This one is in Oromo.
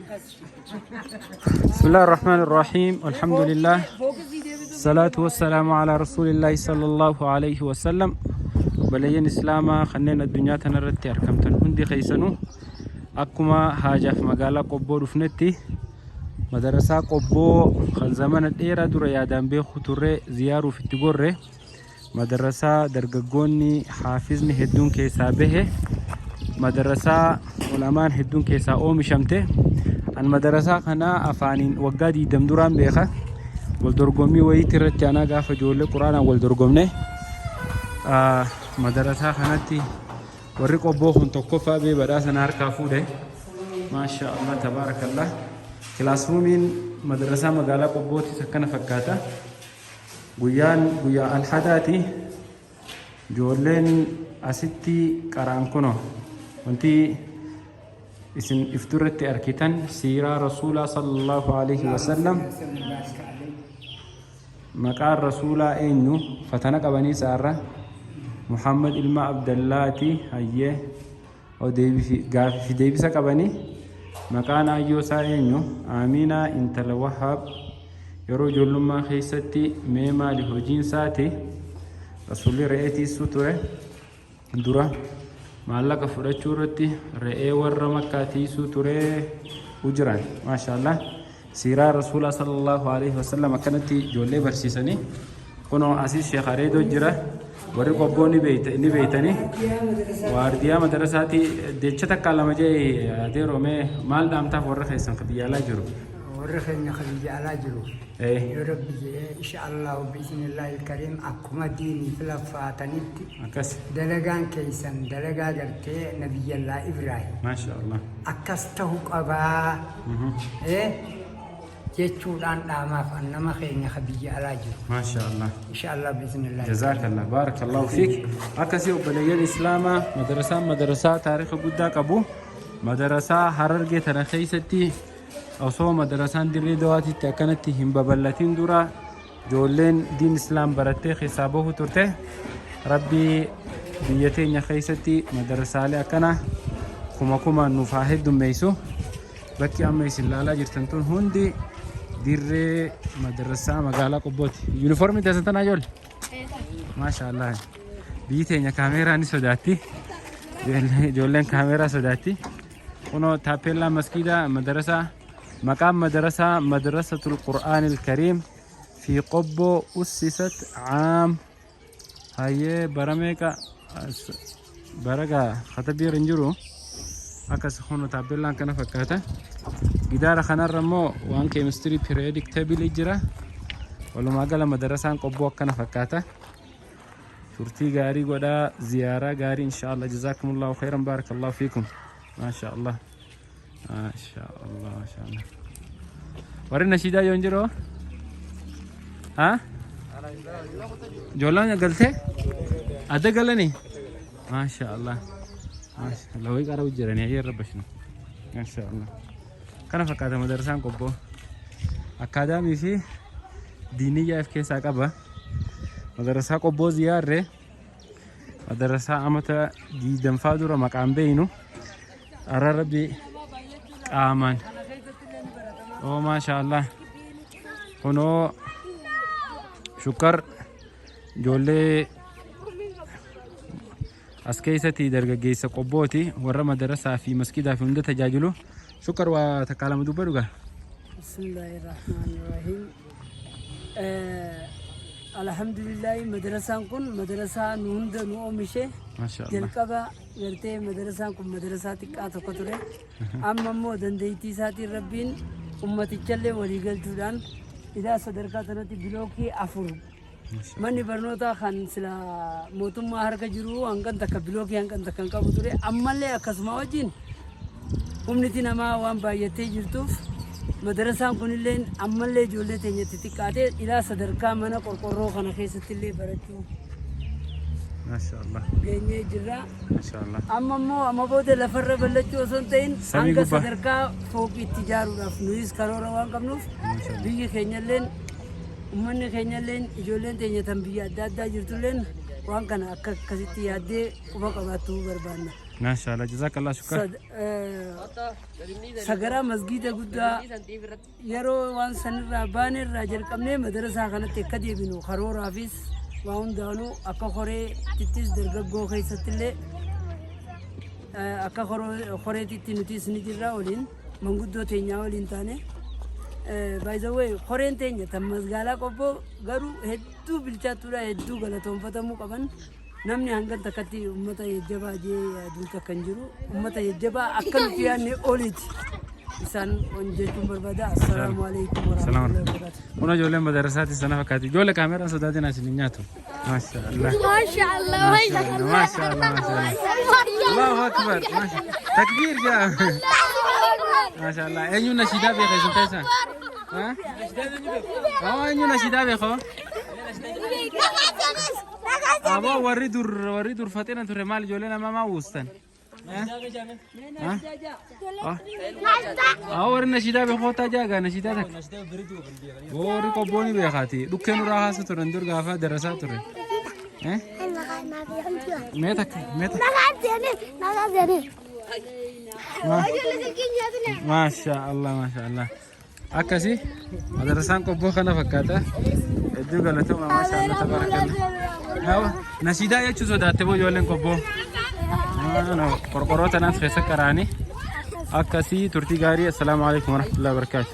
بسم الله الرحمن الرحيم، الحمد لله، الصلاة والسلام على رسول الله صلى الله عليه وسلم. Obboleeyyan Islaamaa kanneen addunyaa tanarratti argamtan hundi keessanuu, akkuma haajaaf magaalaa Qobboo dhufnetti, madarasaa Qobboo kan zamana dheeraa dura yaadaan beeku turre ziyaaruuf itti gorre. Madarasaa dargaggoonni haafizni hedduun keessaa bahe, madarasaa ulamaan hedduun keessaa oomishamte. An madarasaa kana afaaniin waggaa 20 duraan beeka. Wal dorgommii wayiitti irratti anaa gaafa ijoollee quraanaan wal dorgomne madarasaa kanatti warri Qobboo kun tokkoffaa bee badhaasa na harkaa fuudhe. Maasha Allah, tabaarakallah. Classroomiin madarasaa magaalaa Qobbootis akkana fakkaata. Guyyaan guyyaa alhadaati. Ijoolleen asitti qaraan kuno wanti isin ifturratti arkitan siiraa Rasuulaa sallallahu alaihi wasallam. Maqaan Rasuulaa eenyu? Fatana qabanii isaarra Muhammad ilma Abdallaati. Hayyee, gaafii fi deebisa qabanii. Maqaan aayyoo isaa eenyu? Aaminaa intala Wahaab. Yeroo ijoollummaa keessatti mee maali hojiin isaati? Rasuulli re'ee tiisuu ture. Dura maallaqa fudhachuu irratti re'ee warra Makkaa tiisuu ture ujiran. Maashaallah, siiraa Rasuulaa sallallahu alaihi wasallam akkanatti ijoollee barsiisanii. Kunoo asii Sheekh Areedoo jira. Warri Qobboo ni beeytanii. Waardiyaa madarasaati. Jecha takkaa lama jee adeeroo, mee maal dhaamtaaf warra keessan ka biyya alaa jiru? Warra keenya kan biyya alaa jiru, yoo Rabbi jedhee, insha Allahu biiznillaahi kariim, akkuma diiniif laffaatanitti dalagaan keessan dalagaa gartee Nabiyyallaa Ibraahim Maasha Allah. akkas ta'u qabaa jechuudhaan dhaamaaf an nama keenya kan biyya alaa jiru. Maasha Allah. Insha Allah biiznillaahi. Jazakallah, barakallahu fiik. Akkasii obboleeyyan Islaamaa, madarasaan madarasaa taariika guddaa qabu. Madarasaa Harargee tana keessatti osoo madarasaan Dirree Dawaatitti akkanatti hin babal'atin dura ijoolleen diin Islaam barattee keessaa bahu turte. Rabbii biyya teenya keessatti madarasaalee akkana kuma kumaan nuuf haa heddummeessu. Bakki amma isin laalaa jirtan tun hundi dirree madarasaa magaalaa Qobbooti. Yuunifoormii teessan tanaa ijoollee? Maasha Allah. Biyyi teenya kaameeraa ni sodaatti. Ijoolleen kaameeraa sodaatti. Kunoo taappellaa maskiidaa madarasaa. Maqaan madarasaa Madrasatul Qur'aanil Kariim fi Qobboo, ussisat caam, hayyee, bara meeqa bara gaa katabbii irra hin jiru. Akkas kunoo taappellaan kana fakkaata. Gidaara kanarra immoo waan chemistry periodic table jira. Walumaa gala madarasaan Qobboo akkana fakkaata. Turtii gaarii godhaa, ziyaaraa gaarii insha Allah. Jazakumullahu khairan, barakallahu fiikum. Maasha Allah, maasha Allah, maasha Allah. Warri nashiidaa yoo hin jiru ha ijoolleen galtee adda galanii. Maasha Allah, maasha Allah. Wayii qara jiranii ayyee irra bashinu. Maasha Allah, kana fakkaata madarasaan Qobboo. Akkaadaamii fi diiniyyaa of keessaa qaba. Madarasaa Qobboo ziyaarre, madarasaa amata 20ffaa dura maqaan beeynu har'a Rabbi qaamaan. Oo, maasha Allah. Kunoo shukkar ijoollee as keessatti dargaggeessa Qobbooti, warra madarasaa fi maskiidaa fi hunda tajaajilu. Shukkar, waa takkaa lama dubba dhugaa. Bismillahirrahmanirrahim. Alhamdulillahi, madarasaan kun madarasaa nu hunda nu oomishe. Maasha Allah. Jalqaba gartee madarasaan kun madarasaa xiqqaa tokko ture. Amma immoo dandeettii isaatiin Rabbiin ummatichallee walii galchuudhaan ilaa sadarkaa sanatti bilookii afur manni barnootaa kan sila mootummaa harka jiru hanqan takka bilookii hanqan takka hin qabu ture. Ammallee akkasuma wajjin humniti namaa waan baay'attee jirtuuf madarasaan kunillee ammallee ijoollee teenyatti xiqqaatee ilaa sadarkaa mana qorqorroo kana keessatti illee barachuu Maasha Allah. geenyee jirra. Maasha Allah. Amma immoo amma booda lafarra bal'achuu osoo hin ta'in Samii hanga gubbaa. sadarkaa fooqiitti ijaaruudhaaf nuyis karoora waan qabnuuf, biyyi keenyalleen, uummanni keenyalleen, ijoolleen teenya tan biyya adda addaa jirtulleen waan kana akka akkasitti yaaddee quba qabaattuu barbaanna. Maashaallah jazaakallah shukran. Sagaraa masgiida guddaa yeroo waan sanirraa baane irraa jalqabnee madarasaa kanatti akka deebinu karooraafis waa hundaanuu akka horeetittis dargaggoo keessattillee akka horeetitti nutis ni jirra waliin manguddoo teenyaa waliin taane. By the way, horeen teenya tan magaalaa Qobboo garuu hedduu bilchaattuudha, hedduu galatoonfatamuu qaban. Namni hangan takkatti uummata jajjabaa jee yaaduun takka hin jiru. Uummata jajjabaa akka nuti yaadne oliiti isaan jechuun barbaada. Assalaamu alaikum warahmatullahi wabarakatuh. Kun ijoolleen madarasaati sana fakkaati. Ijoollee kaameraan sodaatiin asin hin nyaatu. Maashaallah. Maashaallah. Maashaallah. Maashaallah. Allahu akbar. Takbiir jaa. Maashaallah. Eenyu nashiidaa beeka isin keessaa? Haa? Eenyu nashiidaa beeka? Aboo, warri dur faxina ture maal ijoollee namaa maa wuustan? Haa, warri nashiidaa beekootaa jaagaa nashiidaa takka. Warri qobbooni beekaati. Dhukkee nurraa haasa turan dur gaafa darasaa ture. Mee takka, mee takka. Maasha Allah, maasha Allah. Akkasi madarasaan Qobboo kana fakkaata. Hedduu galatooma, maasha Allah, tabarakallah. Nashiidaa jechuu sodaatte boo ijoolleen Qobboo. Qorqorroo tanaas keessa qaraanii. Akkasii, turtii gaarii. Assalaamu alaikum warahmatullahi wabarakatuh.